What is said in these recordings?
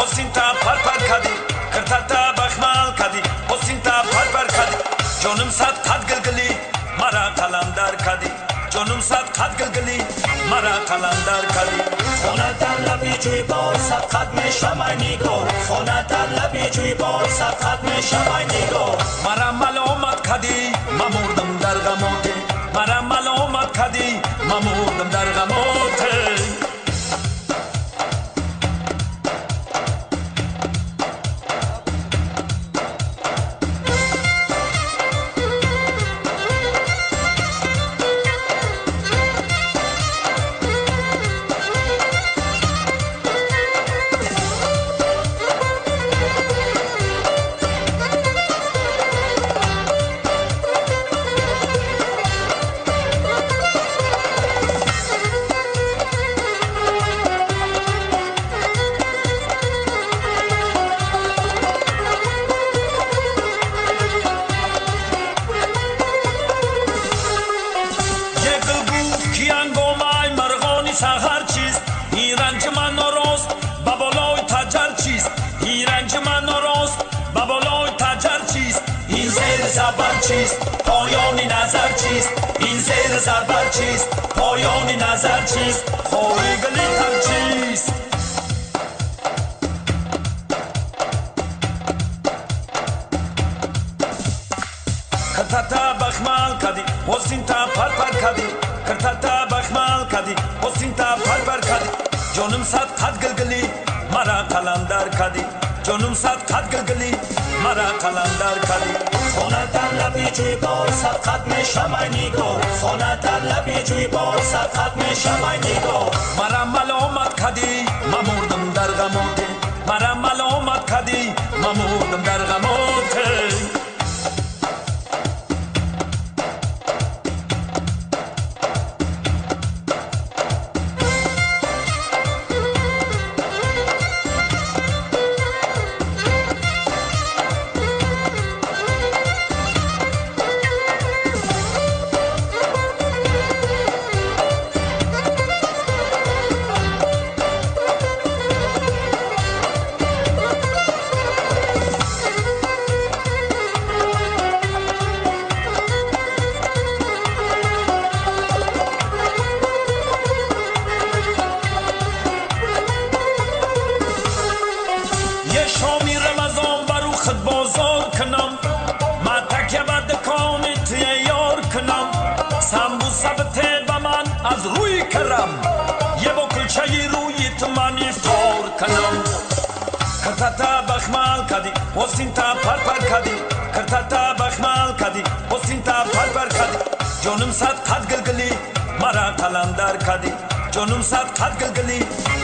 Осинта пар-пар кади, киртата бахмал кади, осинта пар-пар кади. Ҷоним сад қад гилгили, мара қаландар кади. Ҷоним сад қад гилгили, мара қаландар кади. Хона дар лаби ҷӯйбор садқат мешавай нигор. Хона дар лаби ҷӯйбор садқат мешавай нигор. Мара маломат кади, ма мурдам дар ғамоте. Мара маломат кади, ма мурдам дар ғамоте. Сахар чист, ин ранҷи ман норост, ба болои таҷар чист, ин ранҷи ман норост, ба болои таҷар чист, ин зери забар чист, поёни назар чист, ин зери забар чист, поёни назар чист, хои гилитар чист. Киртата бахмал кади, осинта пар-пар кади, киртата бахмал кади, осинта пар-пар кади. Ҷоним сад қад гилгили, мара қаландар кади. Ҷоним сад қад гилгили, мара қаландар кади. Хона дар лаби ҷӯйбор садқат мешавай нигор. Хона дар лаби ҷӯйбор садқат мешавай нигор. Мара маломат кади, ма мурдам дар ғамоте. Мара маломат кади, ма мурдам дар ғамоте. Шоми Рамазон бару худ бозор кунам, ма такя ба дукони туя ёр кунам. Самбуса бите ба ман аз рӯи карам, е бо кулчаи рӯи ту ман ифтор кунам. Киртата бахмал кади, осинта пар-пар кади, киртата бахмал кади, осинта пар-пар кади. Ҷоним сад қад гилгили, мара қаландар кади. Ҷоним сад қад гилгили,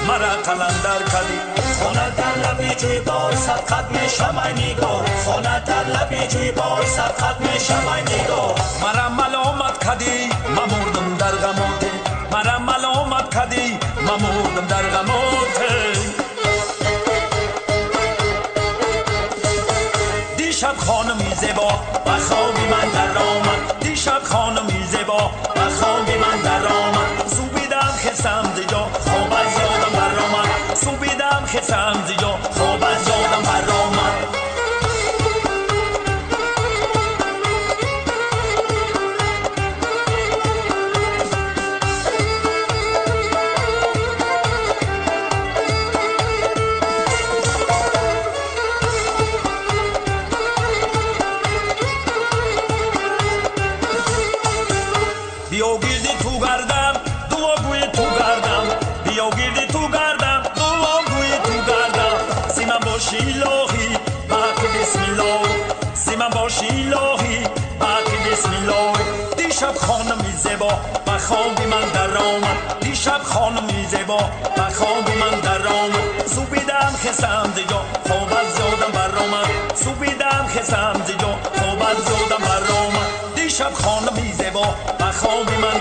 мара қаландар кади. Хона дар лаби ҷӯйбор садқат мешавай нигор. Хона дар лаби ҷӯйбор садқат мешавай нигор. Мара маломат кади, ма мурдам дар ғамоте. Мара маломат кади, ма мурдам дар ғамоте. Дишаб хонуми зебо ба хоби ман даромад. Дишаб хонуми зебо ба хоби ман даромад. Субидам хесам зи ҷо, хоб аз ёдам баромад. Субидам хесам зи ҷо, хоб аз ёдам баромад. Биё гирди ту гардам, дуогӯи ту гардам. Биё гирди ту гардам, дуогӯи ту гардам. Зиман боши илоҳӣ, баҳқи бисмиллоҳ. Зиман боши илоҳӣ, баҳқи бисмиллоҳ. Дишаб хонуми зебо ба хоби ман даромад. Дишаб хонуми зебо ба хоби ман даромад. Субидам хесам зи ҷо, хоб аз ёдам баромад. Субидам хесам зи ҷо, хоб аз ёдам баромад. Дишаб хонуми зебо ба хоби ман